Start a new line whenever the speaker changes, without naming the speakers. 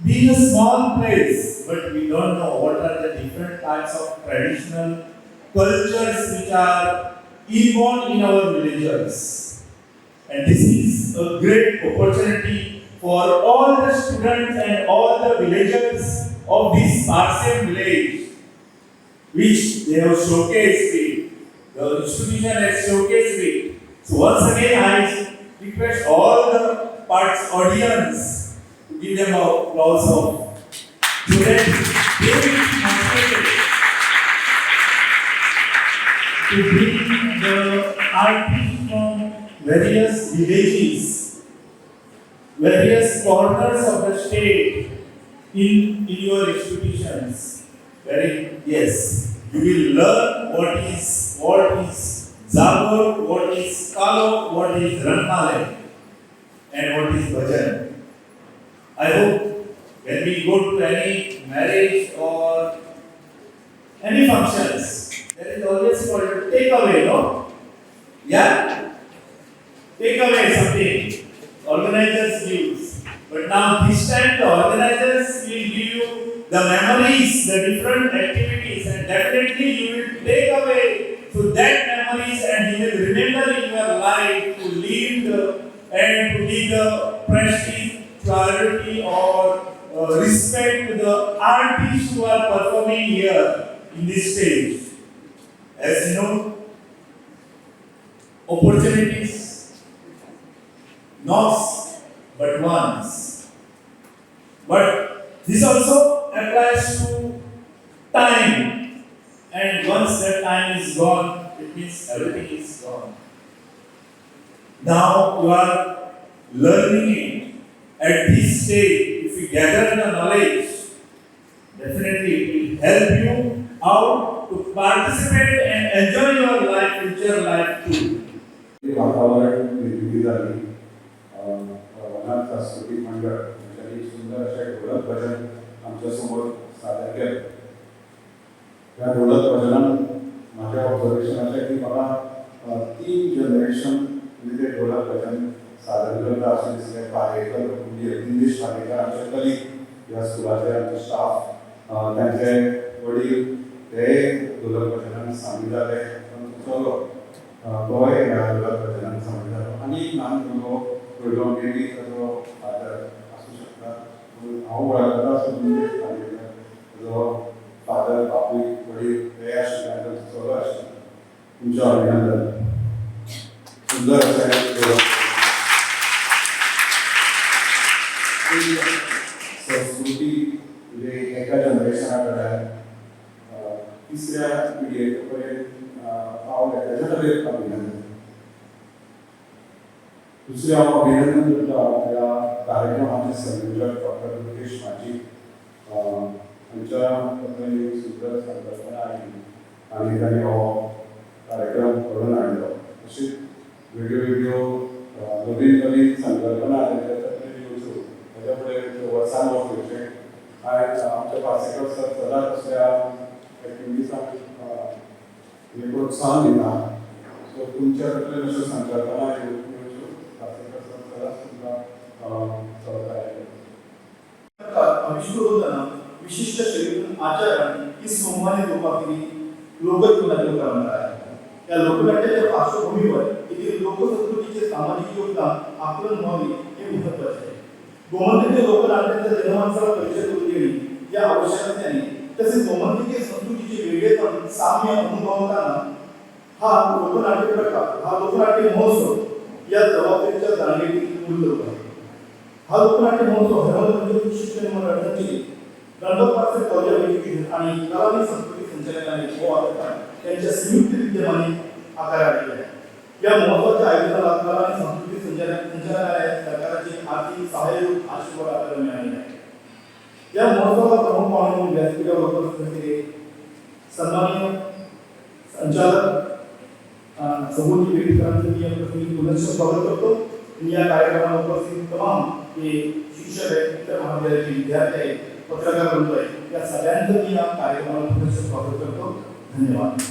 Being a small place, but we don't know what are the different types of traditional cultures which are inborn in our villagers. And this is a great opportunity for all the students and all the villagers of this Parcem village, which they have showcased it. The institution has showcased it. So once again, I request all the parts audience to give them a applause of so that they will be motivated to bring the artists from various villages, various corners of the state in your institutions. Very yes, you will learn what is Jagor, what is Kalo, what is Rangmale, and what is Bhajan. I hope when we go to any marriage or any functions, there is always called a takeaway, no? Yeah? Take away something. Organizers gives. But now this time the organizers will give you the memories, the different activities, and definitely you will take away to that memories and you will remember in your life to leave the and to give the prestige, priority or respect to the artists who are performing here in this stage. As you know, opportunities knocks but once. But this also applies to time. And once that time is gone, it means everything is gone. Now you are learning it. At this stage, if you gather the knowledge, definitely it will help you out to participate and enjoy your life, future life too.
वातावरण निर्मिती झाली. वनात सांस्कृतिक मंडळ यांच्यानी सुंदर असे ढोलक भजन आमच्यासमोर सादर केलं. या ढोलक भजनात माझ्या ऑब्झर्वेशन अशें की म्हाका तीन जनरेशन म्हणजे ते ढोलक भजन सादर करता अशें दिसलें. पारेकर म्हणजे निलेश पारेकर, आमचे कलीग, ह्या स्कुलाचे आमचे स्टाफ, तांचे वडील ते ढोलक भजनान सामील जाले. तांचो चलो तोय ह्या ढोलक भजनान सामील जालो आनी एक ल्हान भुरगो भुरगो मे बी ताजो फादर आसूं शकता पूण हांव वळखता असो निलेश पारेकर, ताजो फादर, बापूय, वडील हे आशिल्ले आनी तांचो चलो आशिल्लो. तुमचें अभिनंदन. सुंदर अशें ढोलक. ही संस्कृती म्हणजे एका जनरेशना कडल्यान तिसऱ्या पिळगे पर्यंत पावल्या, ताच्या खातीर अभिनंदन. दुसरें हांव अभिनंदन करता ह्या कार्यक्रमाचे संयोजक डॉक्टर मुकेश माजी हांच्या तकलेन एक सुंदर संकल्पना आयली आनी तांणी हो कार्यक्रम घडोवन हाडलो. तशीच वेगळ्यो वेगळ्यो नवीन नवीन संकल्पना तांच्या तकलेन येवच्यो, ताच्या फुडें वर्सान वर्स येवचें. आयज आमचे पार्सेकर सर सदांच असल्या एक्टिविटीसांक हे प्रोत्साहन दिता. सो तुमच्या तकलेन अश्यो संकल्पना येवच्यो. पार्सेकर सर सदांच तुमकां सहकार्य करता.
आविष्कृत होताना विशिष्ट शैलीतून आचरण ही समूहाने जोपासलेली लोकजीवनातील परंपरा आहे. या लोकनाट्याच्या पार्श्वभूमीवर येथील लोकसंस्कृतीचे सामाजिक योगदान आकलन व्हावे हे महत्वाचे आहे. गोमंतकीय लोकनाट्याचा जनमानसाला परिचय करून देणे या आवश्यक असल्याने, तसेच गोमंतकीय संस्कृतीचे वेगळेपण, साम्य अनुभवताना हा लोकनाट्य प्रकार, हा लोकनाट्य महोत्सव या जबाबदारीच्या जाणीवेतील मूर्त रूप आहे. हा लोकनाट्य महोत्सव हेमंत शिक्षण मंडळ संचलित गणपत पार्से कॉलेज ऑफ एज्युकेशन आणि कला आणि संस्कृती संचालनालय गोवा सरकार यांच्या संयुक्त विद्यमाने आकार आलेले आहे. या महोत्सवाच्या आयोजनाला कला आणि संस्कृती संचालनालय सरकाराचे आर्थिक सहाय्य, आशीर्वाद आपल्याला मिळालेले आहे. या महोत्सवाला प्रमुख पाहुणे म्हणून व्यासपीठावर उपस्थित असलेले सन्माननीय संचालक सगुणजी वेगळीकरांचं मी या प्रसंगी पुनश्च स्वागत करतो आणि या कार्यक्रमाला उपस्थित तमाम जे शिक्षक आहेत, इतर महाविद्यालयाचे विद्यार्थी आहेत, पत्रकार बंधू आहेत, या सगळ्यांचं मी या कार्यक्रमाला पुनश्च स्वागत करतो. धन्यवाद.